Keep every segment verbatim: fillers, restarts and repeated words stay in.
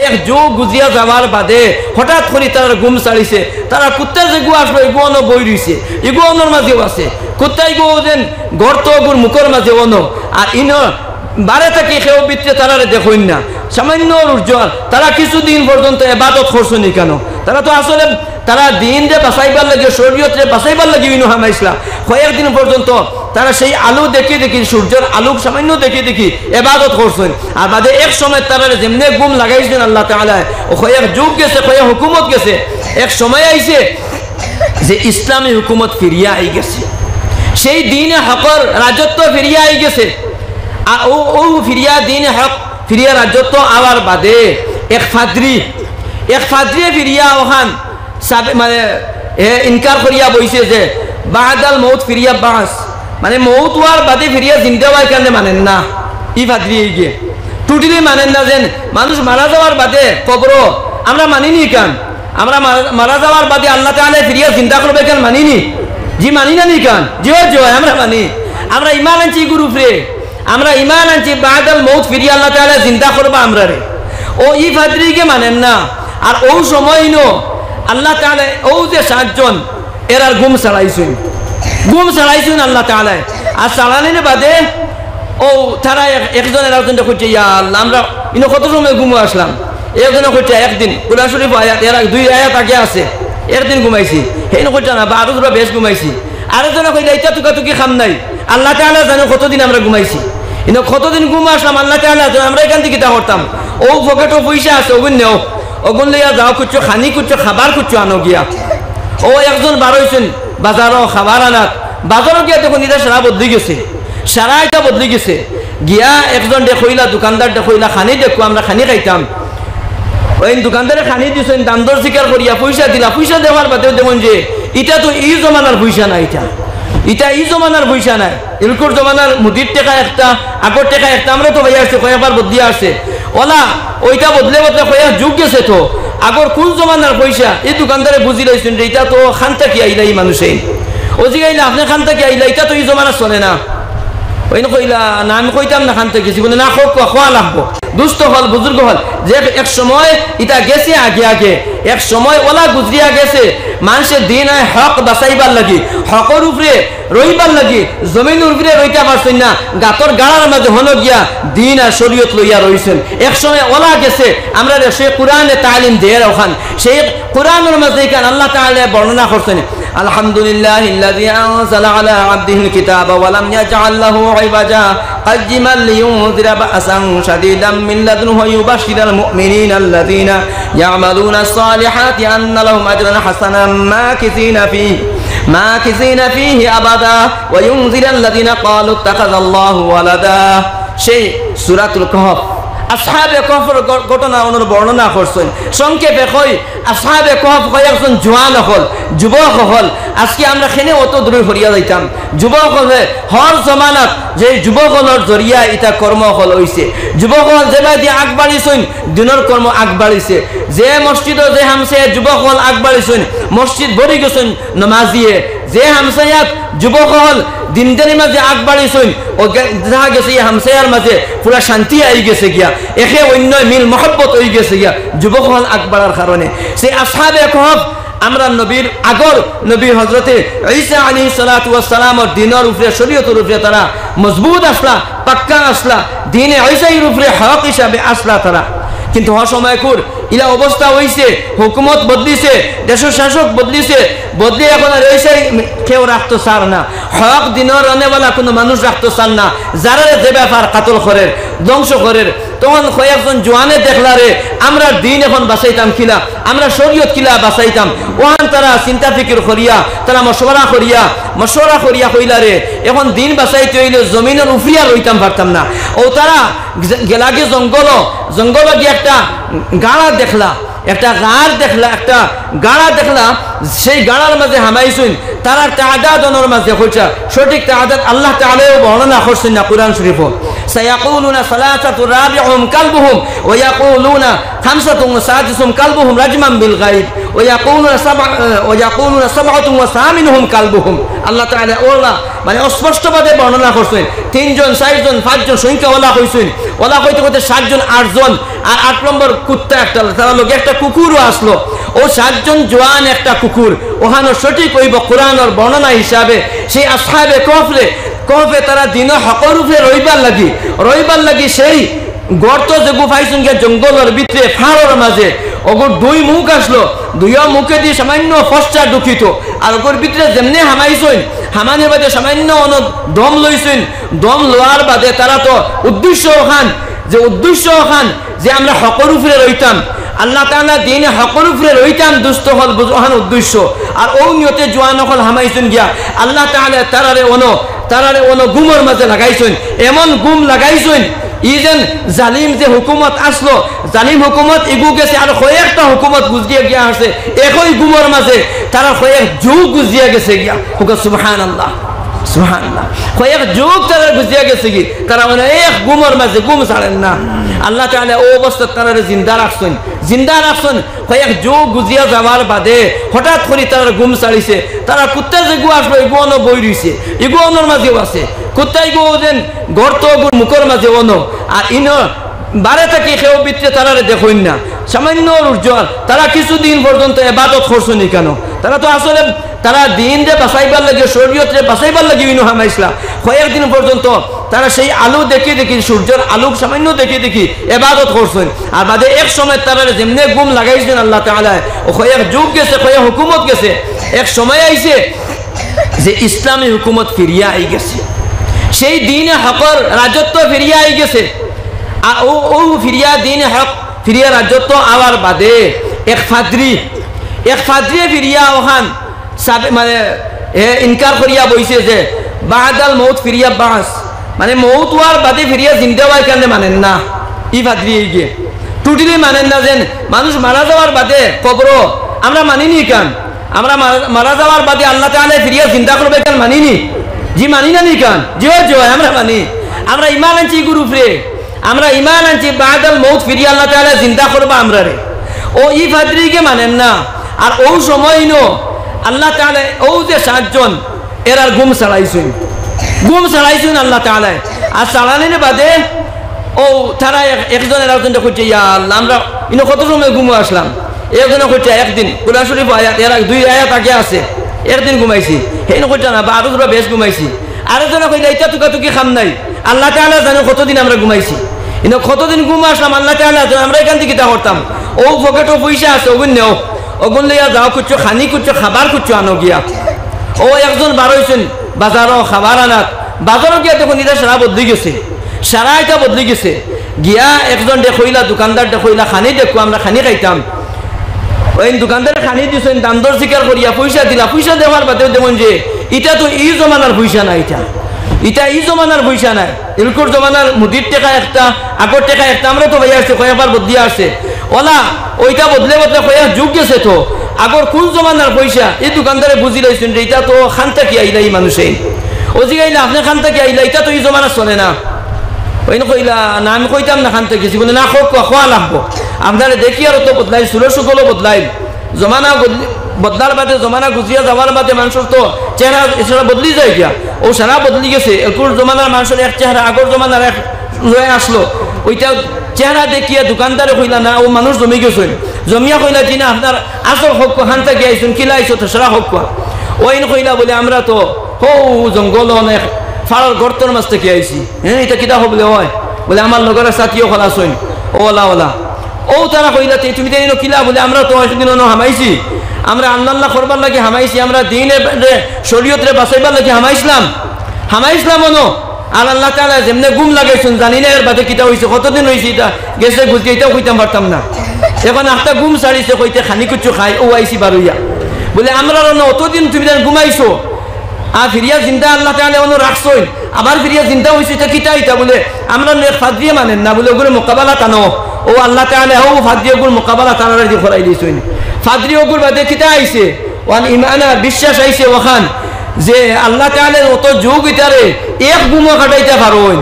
এক যুগ গুজিয়া যাওয়ার বাদে হঠাৎ করি তারার ঘুম ছাড়িছে। তারা কুত্তা যেগু আসলো, এগু অনো বই রইছে, এগু অনোর মাঝেও আছে। কুত্তা এগু যেন গর্ত অগুর মুখর মাঝে অনো। আর ইনো বারে থাকি কেউ ভিতরে তারারে দেখইন না। সামান্য রুজুয়ার তারা কিছুদিন পর্যন্ত এবাদত করছইন ইকানো। তারা তো আসলে তারা দিনরে বাঁচাইবার লাগি, শরীয়তরে বাঁচাইবার লাগি ইনো হামাইছলা। কয়েকদিন পর্যন্ত তারা সেই আলো দেখি দেখি, সূর্যর আলোক সামান্য দেখি দেখি এবাদত করছইন। আর বাদে এক সময় তারারে যেমনে ঘুম লাগাইছইন আল্লাহ তাআলায়, ও কয়েক যুগ গেছে, কয়েক হুকুমত গেছে, এক সময় আইছে যে ইসলামী হুকুমত ফিরিয়া আই গেছে, সেই দিনে হকর রাজত্ব ফিরিয়া আই গেছে। আর ও, ও ফিরিয়া দিনে হক, ফিরিয়া রাজত্ব আওয়ার বাদে এক ফাদ্রি, এক ফাদ্রিয়ে ফিরিয়া ওখান সাবে-, মানে, হে ইনকার করিয়া বইছে যে বাদাল মউত ফিরিয়া বাস, মানে মউত অওয়ার বাদে ফিরিয়া জিন্দা অওয়ার কারণে মানেন না। ই ফাদ্রি এই গিয়ে টুটিলি মানেন না, যেন মানুষ মারা যাওয়ার বাদে কবরো আমরা মানিনি কান, আমরা মারা, মারা যাওয়ার বাদে আল্লাহ তাআলায় ফিরিয়া জিন্দা করবা ইখান মানিনি? জি মানি না নি কান? জি অয়, জি অয়, আমরা মানি। আমরা ইমান আনছি ইগুর উপরে, আমরা ইমান আনছি বাদাল মউত ফিরিয়া আল্লাহ তাআলায় জিন্দা করবা আমরারে। ও ই ফাদ্রিগে মানেন না। আর ও সময় ইনো আল্লাহ তাআলায় ও যে সাতজন এরার ঘুম ছাড়াইছইন, ঘুম ছাড়াইছইন আল্লাহ তাআলায়। আর ছাড়ানির বাদে ও তারা এক-, একজন এরা একজনরে কইছে, "ইয়া আল্লাহ, আমরা ইনো কত সময় ঘুমো আসলাম।" একজনে কইছে, "একদিন।" কোরআন শরীফ আয়াত, এর আগে দুই আয়াত আগে আছে, "একদিন ঘুমাইছি।" হেইন কইছে না, "বা আরো থুড়া বেশ ঘুমাইছি।" আরেকজনে কইলা, "ইটা তুকাতুকি কাম নাই, আল্লাহ তাআলা জানে কতদিন আমরা ঘুমাইছি। ইনো কতদিন ঘুমো আসলাম, আল্লাহ তাআলা জানে, আমরা ইখান থাকি কিতা করতাম?" ও পকেটো পয়সা আছে, ওগুন নেও, ওগুন লইয়া যাও, কুচ্ছু খানি, কুচ্ছু খাবার, কুচ্ছু আনো গিয়া। ও একজন বারইছইন বাজারো খাবার আনাত, বাজারো গিয়া দেখইন ইটা সারা বদলি গেছে, সারা ইটা বদলি গেছে। গিয়া একজনরে কইলা, দোকানদাররে কইলা, "খানি দেখো, আমরা খানি খাইতাম।" ওই দোকানদারে খানি দিছইন, দাম দর জিকার করিয়া পয়সা দিলা, পয়সা দেওয়ার বাদেও দেখইন যে ইটা তো ই জমানার পয়সা নায়, ইটা, ইটা ই জমানার পয়সা নায়। ইলকুর জমানার মুদির টেকা একটা, আগর টেকা একটা, আমরা তো ভাই আসছে, কয়েকবার বদলিয়া আসছে। ওলা, ওইটা বদলে বদলে কয়েক যুগ গেছে তো। আগর কোন জমানার পয়সা? ই দোকানদারে বুঝিলাইছইন যে ইটা তো কান থাকি আইলা ই মানুষে। ও জিগাইলা, "আপনে কান থাকি আইলা? ইটা তো ই জমানা চলে না।" ওইন কইলা, "না, আমি কইতাম না কান থাকি আইছি।" বলে, "না, কউক্কা, কওয়া লাগবো।" দুস্ত অকল, বুজুর্গ অকল, যে এক সময় ইটা গেছে আগে আগে, এক সময় ওলা গুজরিয়া গেছে, মানষে দিন আয় হক বাঁচাইবার লাগি, হকর উপরে রইবার লাগি, জমিনর উপরে রইতা পারছইন না, গাতর গাড়ার মাঝে হনো গিয়া দিন আর শরীয়ত লইয়া রইছইন। এক সময় ওলা গেছে, আমরারে সেই কোরআনে তালিম দের ওখান, সেই কোরআনর মাঝে ইখান আল্লাহ তাআলায় বর্ণনা করছইন। الحمد لله الذي أنزل على عبده الكتاب ولم يجعل له عوجا قيما لينذر بأسا شديدا من لدنه ويبشر المؤمنين الذين يعملون الصالحات أن لهم أجرا حسنا ماكثين فيه ماكثين فيه أبدا وينذر الذين قالوا اتخذ الله ولدا। সেই সূরাতুল কাহফ, আসহাবে কাহফর ঘ-, ঘটনা ওনার বর্ণনা করছইন। সংক্ষেপে কই, আসহাবে কাহফ কয়েকজন জোয়ান অকল, যুবক অকল, আজকে আমরা কেনে অত দূরে হরিয়া যাইতাম। যুবক অকলে হর জমানাত যে যুবক অকলর জরিয়া ইতা কর্ম অকল অইছে। যুবক অকল যেবায়দি আগবাড়িছইন, দিনর কর্ম আগবাড়িছে। যে মসজিদো যে হামসায়ার যুবক অকল আগবাড়িছইন, মসজিদ ভরি গেছইন নমাজিয়ে। যে হামসায়াত যুবক অকল দিনদারি মাঝে আগবাড়িছইন, ও গে-, দেখা গেছে ই হামসায়ার মাঝে পুরা শান্তি আই গেছে গিয়া, একে অইন্য মিল মহব্বত অই গেছে গিয়া, যুবক অকল আগবাড়ার কারণে। সেই আসহাবে কাহফ আমরা নবীর আগর নবী হজরতে ঈসা আলাইহিস সালাতু ওয়াস সালামর দিনর উপরে, শরীয়তর উপরে তারা মজবুত আসলা, পাক্কা আসলা, দিনে ঈসাইর উপরে হক হিসাবে আসলা তারা। কিন্তু হ সময় কুর ইলা অবস্থা অইছে, হুকুমত বদলিছে, দেশর শাসক বদলিছে, বদলি এখন আর ঈসাই কেউ রাখতো চার না, হক দিনর রানেওয়ালা কোনো মানুষ রাখতো চার না, যারারে যে ব্যাপার কাতল করের, ধ্বংস করের, তখন কয়েকজন জোয়ানে দেখলা রে, আমরা দিন এখন বাঁচাইতাম কিলা, আমরা শরীয়ত কিলা বাঁচাইতাম। ওহান তারা চিন্তা ফিকির করিয়া, তারা মশওয়ারা করিয়া, মশওয়ারা করিয়া কইলা রে, এখন দিন বাঁচাইতে অইলে জমিনর উফরিয়া রইতাম পারতাম না। ও তারা গে-, গেলাগি জঙ্গল, জঙ্গল গিয়া একটা গাড়া দেখলা, একটা গাড় দেখলা, একটা গাড়া দেখলা, সেই গাড়ার মাঝে হামাইছইন। তারার তাদাদ অনর মাঝে কইছা, সঠিক তাদাদ আল্লাহ তাআলায়ও বর্ণনা করছইন না কোরআন শরীফো। سيقولون ثلاثة رابعهم كلبهم ويقولون خمسة سادسهم كلبهم رجما بالغيب ويقولون سبع-، ويقولون سبعة وثامنهم كلبهم। আল্লাহ তাআলা ওলা মানে অস্পষ্টভাবে বর্ণনা করছইন, তিনজন, চাইরজন, পাঁচজন সংখ্যা ওলা কইছইন, ওলা কইতে কইতে সাতজন, আটজন, আর আট নম্বর কুত্তা একটা, তারার লগে একটা কুকুরও আসলো। ও সাতজন জোয়ান একটা কুকুর, ওখানো সঠিক অইবো কোরআনর বর্ণনা হিসাবে। সেই আসহাবে কহফরে, কহফে তারা দিন হকর উপরে রইবার লাগি, রইবার লাগি সেই গর্ত যেগু পাইছইন গিয়া জঙ্গলর ভিতরে, পাহাড়র মাঝে, ওগুর দুই মুখ আসলো, দুইও মুখেদি সামান্য ফসকা ঢুকিত, আর ওগুর ভিতরে যেমনে হামাইছইন, হামানির বাদে সামান্য অনো দম লইছইন, দম লওয়ার বাদে তারা তো উদ্দেশ্য ওখান, যে উদ্দেশ্য ওখান যে আমরা হকর উপরে রইতাম, আল্লাহ তাআলা দিনে হকর উপরে রইতাম, দুস্ত অকল বুঝ ওখান উদ্দেশ্য। আর ও নিয়তে জোয়ান অকল হামাইছইন গিয়া, আল্লাহ তাআলা তারারে অনো, তারারে অনো গুমর মাঝে লাগাইছইন, এমন গুম লাগাইছইন, ই যেন জালিম যে হুকুমত আসলো, জালিম হুকুমত ইগু গেছে, আর কয়েকটা হুকুমত গুজিয়া গিয়া আছে, একই গুমর মাঝে তারা কয়েক যুগ গুজিয়া গেছে গিয়া। হুকা সুবহানাল্লাহ, সুবহানাল্লাহ। কয়েক যুগ তারা গুজিয়া গেছে কি, তারা মানে এক গুমর মাঝে গুম ছাড়েন না। আল্লাহ তাআলা ও অবস্থা তারারে জিন্দা রাখছইন, জিন্দা রাখছইন। কয়েক যুগ গুজিয়া যাওয়ার বাদে হঠাৎ করি তারার গুম ছাড়িছে। তারা কুত্তা যেগু আসলো, ইগু অনো বই রইছে, ইগু অনোর মাঝেও আছে। কুত্তা ইগু যেন গর্ত ওগুর মুখর মাঝে অনো, আর ইনো বারে থাকি কেউ ভিতরে তারারে দেখইন না, সামান্য উজ্জ্বল। তারা কিছুদিন পর্যন্ত এবাদত করছইন ইখানো। তারা তো আসলে তারা দিনরে বাঁচাইবার লাগি, শরীয়তরে বাঁচাইবার লাগি ইনো হামাইছলা। কয়েকদিন পর্যন্ত তারা সেই আলো দেখি দেখি, সূর্যর আলোক সামান্য দেখি দেখি এবাদত করছইন। আর বাদে এক সময় তারারে যেমনে গুম লাগাইছইন আল্লাহ তাআলায়, ও কয়েক যুগ গেছে, কয়েক হুকুমত গেছে, এক সময় আইছে যে ইসলামী হুকুমত ফিরিয়া আই গেছে, সেই দিনে হকর রাজত্ব ফিরিয়া আই গেছে। আর ও, ও ফিরিয়া দিনে হক, ফিরিয়া রাজত্ব আওয়ার বাদে এক ফাদ্রি, এক ফাদ্রিয়ে ফিরিয়া ওখান সাবে-, মানে, হে ইনকার করিয়া বইছে যে বাদাল মউত ফিরিয়া বাস, মানে, মউত অওয়ার বাদে ফিরিয়া জিন্দা অওয়ার কারণে মানেন না। ই ফাদ্রি এই গিয়ে totally মানেন না, যেন মানুষ মারা যাওয়ার বাদে কবরো আমরা মানিনি কান, আমরা মারা, মারা যাওয়ার বাদে আল্লাহ তাআলা ফিরিয়া জিন্দা করবে কান মানিনি? জি, মানি না নি কান? জি অয়, জি অয়, আমরা মানি। আমরা ইমান আনছি ইগুর উপরে, আমরা ইমান আনছি বাদাল মউত ফিরিয়া আল্লাহ তাআলা জিন্দা করবা আমরারে। ও ই ফাদ্রিগে মানেন না। আর ও সময় ইনো আল্লাহ তাআলা ও যে সাতজন এরার গুম ছাড়াইছইন, গুম ছাড়াইছইন আল্লাহ তাআলায়। আর ছাড়ানির বাদে ও তারা এক-, একজন এরা একজনরে কইছে, "ইয়া আল্লাহ, আমরা ইনো কত সময় গুমো আসলাম?" একজনে কইছে, "একদিন।" কোরআন শরীফ আয়াত, এর আগে দুই আয়াত আগে আছে, "একদিন গুমাইছি।" হেইন কইছে না, "বা আরো তোরা বেশ গুমাইছি।" আরো জনে কইলা, "ইটা তুকাতুকি কাম নাই, আল্লাহ তাআলা জানে কতদিন আমরা গুমাইছি। ইনো কতদিন গুম আসলাম, আল্লাহ তাআলা জানে, আমরা ইখান থাকি কিতা করতাম?" ও পকেটো পয়সা আছে, ওগুন নেও, ওগুন লইয়া যাও, কুচ্ছু খানি, কুচ্ছু খাবার, কুচ্ছু আনো গিয়া। ও একজন বার অইছইন বাজারো খাবার আনাত, বাজারো গিয়া দেখইন ইটা সারা বদলি গেছে, সারা ইটা বদলি গেছে। গিয়া একজনরে কইলা, দোকানদাররে কইলা, "খানি দেখো, আমরা খানি খাইতাম।" ওই দোকানদারে খানি দিছইন, দাম দর জিকার করিয়া পয়সা দিলা, পয়সা দেওয়ার বাদেও দেখইন যে ইটা তো ই জমানার পয়সা নায়, ইটা, ইটা ই জমানার পয়সা নায়। ইলকুর জমানার মুদির টেকা একটা, আগর টেকা একটা, আমরা তো ভাই আসছে, কয়েকবার বদলিয়া আসছে। ওলা, ওইটা বদলে বদলে কয়েক যুগ গেছে তো। আগর কোন জমানার পয়সা? ই দোকানদারে বুঝিলাইছইন যে ইটা তো কান থাকি আইলা ই মানুষে। ও জিগাইলা, "আপনে কান থাকি আইলা? ইটা তো ই জমানা চলে না।" ওইন কইলা, "না, আমি কইতাম না কান থাকি আইছি।" বলে, "না, কউক্কা, কওয়া লাগবো। আপনারে দেখি আরো তো বদলাইল, সুরত সুকলও বদলাইল।" জমানা বদলি-, বদলার বাদে, জমানা গুজিয়া যাওয়ার বাদে মানষর তো চেহারা এছাড়া বদলি যায় গিয়া। ও সারা বদলি গেছে। ইলকুর জমানার মানষর এক চেহারা, আগর জমানার এক লয়া আসলো। ওইটা চেহারা দেখিয়া দোকানদারে কইলা, "না, ও মানুষ জমি গেছইন।" জমিয়া কইলা, "জি না, আপনার আসল কউক্কা, কান থাকি আইছইন, কিলা আইছো, তো সারা কউক্কা।" ওইন কইলা বলে, "আমরা তো হউ জঙ্গল অনেক ফাড়র গর্তর মাঝ থাকি আইছি।" "হ্যাঁ, ইটা কিতা অইবো?" বলে, "ওই," বলে, "আমার লগর সাথী অকল আছইন।" ও ওলা ওলা। ও তারা কইলা, "তে তুমি তাইন কিলা?" বলে, "আমরা তো একদিন অনো হামাইছি, আমরা আল্লাহ আল্লাহ করবার লাগি হামাইছি, আমরা দিন এ-, রে, শরীয়তরে বাঁচাইবার লাগি হামাইছলাম, হামাইছলাম অনো। আর আল্লাহ তাআলা যেমনে গুম লাগাইছইন, জানি না এর বাদে কিতা অইছে, কতদিন অইছে ইটা গেছে গুজিয়া, ইটাও কইতাম পারতাম না। এখন একটা গুম ছাড়িছে, কইতে খানি কুচ্ছু খাই, ও আইছি বারইয়া।" বলে, "আমরা অনো অতদিন তুমি তাইন গুমাইছো, আর ফিরিয়া জিন্দা আল্লাহ তাআলা অনো রাখছইন, আবার ফিরিয়া জিন্দা অইছো, ইটা কিতা ইটা?" বলে, "আমরা এক ফাদ্রিয়ে মানেন না," বলে, "ওগুরে মোকাবেলা টানো।" ও আল্লাহ তাআলা ও ফাদ্রি ওগুর মোকাবেলা তারারে দি করাই দিছইন। ফাদ্রি ওগুর বাদে কিতা আইছে? ওয়ান ইমানা, বিশ্বাস আইছে ওখান যে আল্লাহ তাআলা অত যুগ ইতারে এক গুমো কাটাইতা পারইন।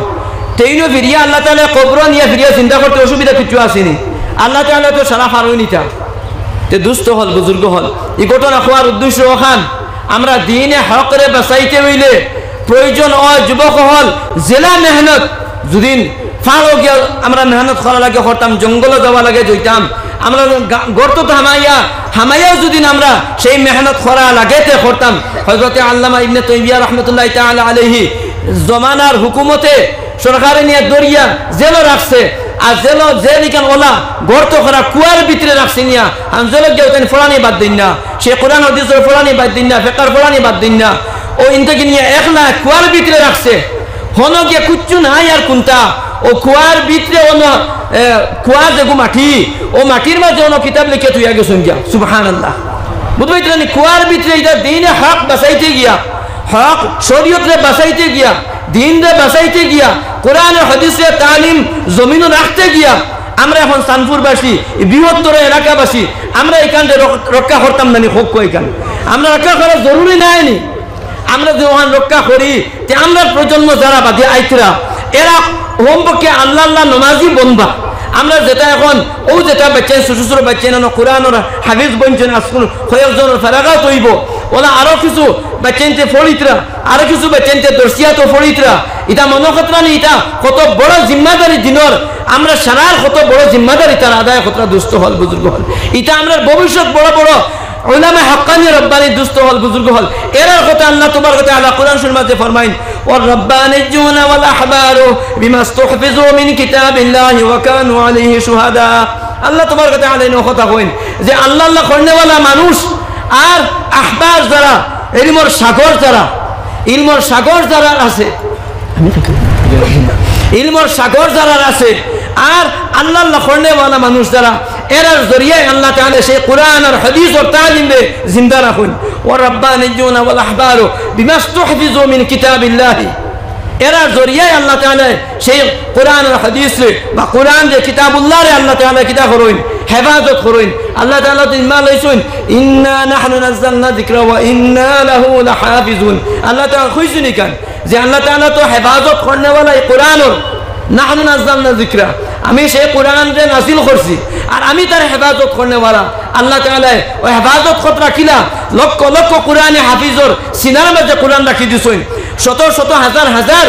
তেইনও ফিরিয়া আল্লাহ তাআলা কবরো নিয়া ফিরিয়া চিন্তা করতে অসুবিধা কিচ্ছু আছেনি। আল্লাহ তাআলা তো সারা ফারইন ইতা। তে দুস্ত অকল, বুজুর্গ অকল, ই ঘটনা কওয়ার উদ্দেশ্য অখান, আমরা দ্বীনে হকরে বাঁচাইতে অইলে প্রয়োজন অয় যুবক অকল, যেলা মেহনত, যুদিন ফাড়ো গিয়া আমরা মেহনত করা লাগে করতাম, জঙ্গলো যাওয়া লাগে যাইতাম, আমরা গা-, গর্তত হামাইয়া, হামাইয়াও যুদিন আমরা সেই মেহনত করা লাগে তে করতাম। হযরতে আল্লামা ইবনে তাইমিয়া রহমতুল্লাহি তাআলা আলাইহি জমানার হুকুমতে, সরকারে নিয়া ধরিয়া জেলো রাখছে। আর জেলো, জেল ইখান অলা গর্ত করা, কুয়ার ভিতরে রাখছে নিয়া। আর জেলো গিয়া তাইন পড়ানি বাদ দেইন না, সে কোরআন হাদিসর পড়ানি বাদ দেইন না, ফেকার পড়ানি বাদ দেইন না। অউ ইন থাকি নিয়া একলা কুয়ার ভিতরে রাখছে। হনো গিয়া কুচ্ছু নাই আর কুন্তা। অউ কুয়ার ভিতরে অনো, এ, কুয়া যেগু মাটি, অউ মাটির মাঝে অনো কিতাব লেখিয়া থইয়া গেছইন গিয়া। সুবহানাল্লাহ। বুঝবায় ইতানি? কুয়ার ভিতরে ইতা দ্বীনে হক বাঁচাইতে গিয়া, হক শরীয়তরে বাঁচাইতে গিয়া, দ্বীনরে বাঁচাইতে গিয়া, কোরআন আর হাদিসরে তালিম জমিনো রাখতে গিয়া, আমরা এখন চানপুরবাসী, ই বৃহত্তর এলাকাবাসী, আমরা ইখানরে রক-, রক্ষা করতাম না নি? কউক্কা ইখান। আমরা রক্ষা করার জরুরি নাই নি? আমরা যে অখান রক্ষা করি, তে আমরার প্রজন্ম যারা বাদে আইতরা, এরা কমপক্ষে আল্লাহ আল্লাহ নমাজি বনবা। আমরা যেটা এখন, অউ যেটা বাচ্চাইন, ছোট ছোট বাচ্চাইন, অনো কোরআনর হাফিজ বনছইন, আজকুল কয়েকজনর ফেরাগাত অইবো, অলা আরো কিছু বাচ্চাইন্তে পড়িতরা, আরো কিছু বাচ্চাইন্তে দর্শিয়াতো পড়িতরা, ইতা মনো করতরা নি, ইতা কত বড় জিম্মাদারি দ্বীনর, আমরা সারার কত বড় জিম্মাদারি তারা আদায় করতরা, দুস্ত অকল, বুজুর্গ অকল। ইতা আমরার ভবিষ্যৎ বড় বড় উলামায়ে হাক্কানি রব্বানি, দুস্ত অকল, বুজুর্গ অকল, এরার কথা আল্লাহ তাবারাকা ওয়া তাআলা কোরআন শরীফর মাঝে ফরমাইন, "ওয়ার রাব্বানিয়্যুনা ওয়াল আহবারু বিমা ইসতুহফিযু মিন কিতাবিল্লাহি ওয়া কানু আলাইহি শুহাদা।" আল্লাহ তাবারাকা ওয়া তাআলা ইনো কথা কইন যে আল্লাহ আল্লাহ করনেওয়ালা মানুষ আর আহবার যারা, ইলমর সাগর যারা, ইলমর সাগর যারা আছে, ইলমর সাগর যারা আছে, আর আল্লাহ আল্লাহ করনেওয়ালা মানুষ যারা, এরার জরিয়ায় আল্লাহ তাআলা সেই কোরআন আর হাদিসর তালিমরে জিন্দা রাখইন। ওয়ার রাব্বানিয়্যুনা ওয়াল আহবারু বিমা ইসতুহফিযু মিন কিতাবিল্লাহি। এরার জরিয়ায় আল্লাহ তাআলা সেই কোরআন আর হাদিসরে বা কোরআনরে, কিতাবুল্লাহরে আল্লাহ তাআলা কিতা করইন? হেফাজত করইন। আল্লাহ তাআলা তো জিম্মা লইছইন, "ইন্না নাহনু নাজ্জালনা যিকরা ওয়া ইন্না লাহু লাহাফিজুন।" আল্লাহ তাআলা কইছইন ইখান যে আল্লাহ তাআলা তো হেফাজত করনেওয়ালা ই কোরআনর, "নাহনু নাজ্জালনা যিকরা", আমি সেই কোরআনরে নাজিল করছি, আর আমি তার হেফাজত করনেওয়ালা। আল্লাহ তাআলা অউ হেফাজত করতরা কিলা? লক্ষ লক্ষ কোরআনে হাফিজর সিনার মাঝে কোরআন রাখি দিছইন, শত শত হাজার হাজার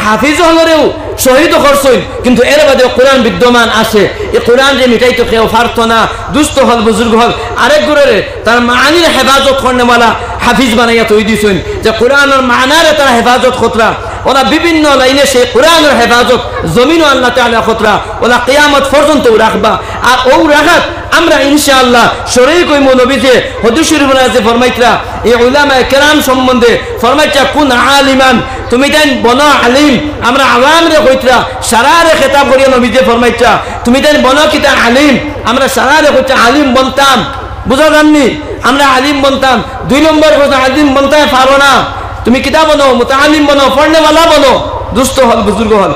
হাফিজ অকলরেও শহীদ করছইন, কিন্তু এর বাদেও কোরআন বিদ্যমান আছে। ই কোরআনরে মিটাইতো কেউ পারতো না। দুস্ত অকল, বুজুর্গ অকল, আরেক গুরুরে তার মানির হেফাজত করনেওয়ালা হাফিজ বানাইয়া থই দিছইন, যে কোরআনর মানারে তারা হেফাজত করতরা। অলা বিভিন্ন লাইনে সেই কোরআনর হেফাজত জমিনো আল্লাহ তাআলা করতরা, অলা কিয়ামত পর্যন্ত রাখবা। আর অউ রাখাত আমরা ইনশাআল্লাহ শরিক অইমু। নবীজিয়ে হাদিস শরীফর মাঝে ফরমাইতরা, ই উলামায়ে কেরাম সম্বন্ধে ফরমাইতরা, "কুন আলিমান", তুমি তাইন বনো আলিম। আমরা আওয়ামরে কইতরা, সারারে খেতাব করিয়া নবীজিয়ে ফরমাইতরা, "তুমি তাইন বনো কিতা আলিম?" আমরা সারারে কইতরা, "আলিম বনতাম।" বুঝা যারনি? আমরা আলিম বনতাম। দুই নম্বর কথা, আলিম বনতায় পারো না, তুমি কিতা বনো? মুতাআল্লিম বনো, পড়নেওয়ালা বনো। দুস্ত অকল, বুজুর্গ অকল,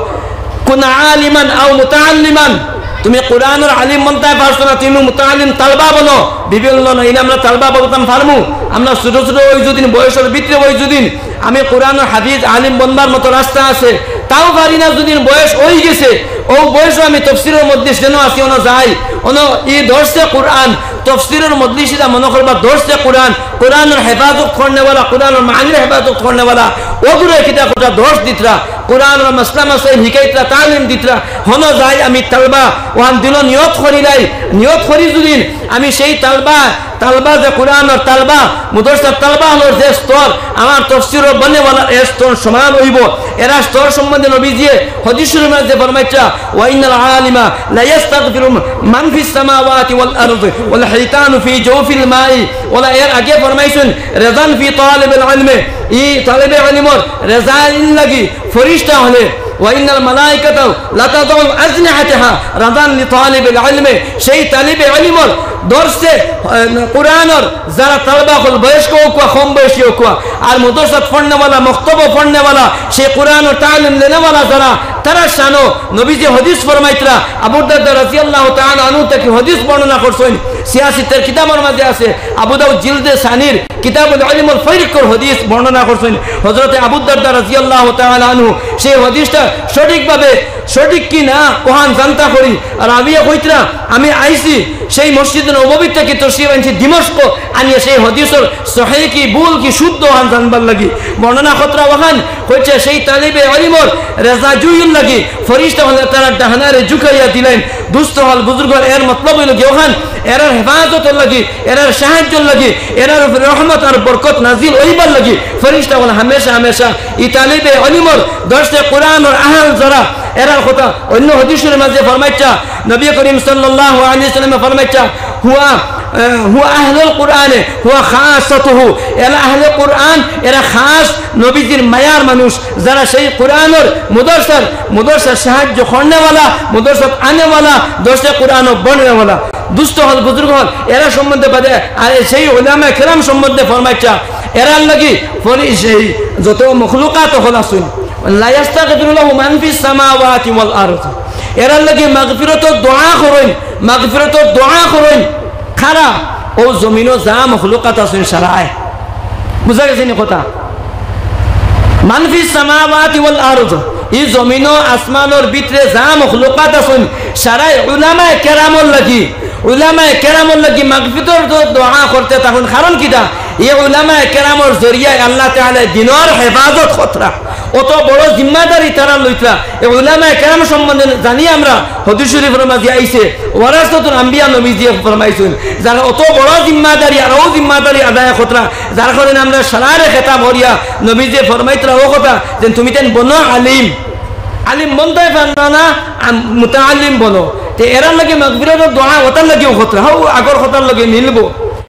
কুন আলিমান আও মুতাআল্লিমান। তুমি কোরআনর আলিম বনতায় পারছো না, তুমি মুতাআল্লিম, তালবা বনো। বিভিন্ন লাইনে আমরা তালবা বনতাম পারমু। আমরা ছোট ছোট অই যুদিন, বয়সর ভিতরে অই যুদিন আমি কোরআনর হাফিজ আলিম বনবার মতো রাস্তা আছে, তাও পারি না। যুদিন বয়স অই গেছে, অউ বয়সো আমি তফসিরর মজলিস যেনো আছি, অনো যাই, অনো ই দরসে কোরআন, তফসিরর মজলিস ইতা মনো করবা দরসে কোরআন, কোরআনর হেফাজত করনেওয়ালা, কোরআনর মানির হেফাজত করনেওয়ালা, অগুরে কিতা করতরা? দরস দিতরা, কোরআনর মাসলা মাসাইল হিকাইতরা, তালিম দিতরা। হনো যাই আমি তালবা, অখান দিলো নিয়ত করিলাই, নিয়ত করি যুদিন আমি সেই তালবা, তালবা যে কোরআনর তালবা, মুদরসার তালবা অকলর যে স্তর, আমার তফসিরর বননেওয়ালার এ স্তর সমান অইবো। এরা স্তর সম্বন্ধে নবীজিয়ে হাদিস শরীফর মাঝে ফরমাইতরা, "ওয়া ইন্নাল আলিমা লা ইয়াস্তাগফিরু মান ফিস সামাওয়াতি ওয়াল আরদি ওয়াল হিতানু ফি জাওফিল মাই।" অলা এর আগে ফরমাইছইন, "রিজান ফি তালিবিল ইলমি", ই তালিবে ইলমর রেজাইল লাগি ফিরিস্তা অকলে, "ওয়া ইন্নাল মালাইকাতা লাতাদাউ আজনিহাতাহা রিজান লিতালিবিল ইলমি।" সেই তালিবে ইলমর দরসে, আহ, কোরআনর যারা তালবা অকল, বয়স্ক অউক্কা, কম বয়সী অউক্কা, আর মুদরসাত পড়নেওয়ালা, মক্তবো পড়নেওয়ালা, সেই কোরআনর তালিম লেনেওয়ালা যারা, তারার শানো নবীজিয়ে হাদিস ফরমাইতরা, আবু দারদা রাদিয়াল্লাহু তাআলা আনহু থাকি হাদিস বর্ণনা করছইন, সিয়াসিতের কিতাবর মাঝে আছে, আবু দাউদ জিলদে সানির কিতাবুল ইলমুল ফাইরিকর হাদিস বর্ণনা করছেন হযরতে আবু দারদা রাদিয়াল্লাহু তাআলা আনহু। সেই হাদিসটা সঠিকভাবে সঠিক কি না ওহান জানতা করি। আর আমি কইতরা, আমি আইছি সেই মসজিদ নববী থেকে তশরিফ আনছি দিমশক, আনিয়া সেই হাদিসর সহি কি ভুল কি শুদ্ধ ওহান জানবার লাগি। বর্ণনা করতরা ওহান কইছে সেই তালিবে ইলমর রেজাজুইর লাগি ফরিস্তা অকলে তারার ডাহানারে ঝুকাইয়া দিলেন। দুস্ত অকল বুজুর্গ অকল, এর মতলব অইলো গি ওহান এরার হেফাজতর লাগি, এরার সাহায্যর লাগি, এরার উপরে রহমত আর বরকত নাজিল অইবার লাগি ফরিস্তা অকল হামেশা হামেশা ই তালিবে ইলমর দরসে কোরআনর আহল যারা এরার কথা অন্য হাদিসর মাঝে ফরমাইতা, নবী করিম সাল্লাল্লাহু আলাইহি ওয়াসাল্লামে ফরমাইতা, হুয়া, আহ, হুয়া আহলুল কোরআনে, হুয়া খাসাতুহু। এরা আহলে কোরআন, এরা খাস নবীজির মায়ার মানুষ, যারা সেই কোরআনর মুদরসার, মুদরসার সাহায্য করনেওয়ালা, মুদরসাত আনেওয়ালা, দরসে কোরআন বনেওয়ালা। দুস্ত অকল, বুজুর্গ অকল, এরা সম্বন্ধে বাদে, আর সেই উলামায়ে কেরাম সম্বন্ধে ফরমাইতা, এরার লাগি ফরি-, সেই যত মখলুকাত অকল আছইন, লা ইয়াস্তাগফিরু লাহু মান ফিস সামাওয়াতি ওয়াল আরদ। এরার লাগি মাগফিরতর দোয়া করইন, মাগফিরতর দোয়া করইন। কারা? অউ জমিনো যা মখলুকাত আছইন সারায়। বুঝা গেছে নি কথা? মান ফিস সামাওয়াতি ওয়াল আরদ, ই জমিনো আসমানর ভিতরে যা মখলুকাত আছইন সারায় উলামায়ে কেরামর লাগি, উলামায়ে কেরামর লাগি মাগফিরতর দো-, দোয়া করতে থাকইন। কারণ কিতা? ই উলামায়ে কেরামর জরিয়ায় আল্লাহ তাআলায় দিনর হেফাজত করতরা। অত বড় জিম্মাদারি তারা লইতরা। ই উলামায়ে কেরাম সম্বন্ধে জানি আমরা, হাদিস শরীফর মাঝে আইছে, ওয়ারাসাতুল আম্বিয়া নবীজিয়ে ফরমাইছইন, যারা অত বড় জিম্মাদারি আর অউ জিম্মাদারি আদায় করতরা, যার কারণে আমরা সারারে খেতাব করিয়া নবীজিয়ে ফরমাইতরা অউ কথা যে তুমি তাইন বনো আলিম, আলিম বনতায় পারলা না, আম-, মুতাআল্লিম বনো। তে এরার লাগি মাগফিরতর দোয়া অতার লাগিও করতরা, হউ আগর কথার লগে মিলবো।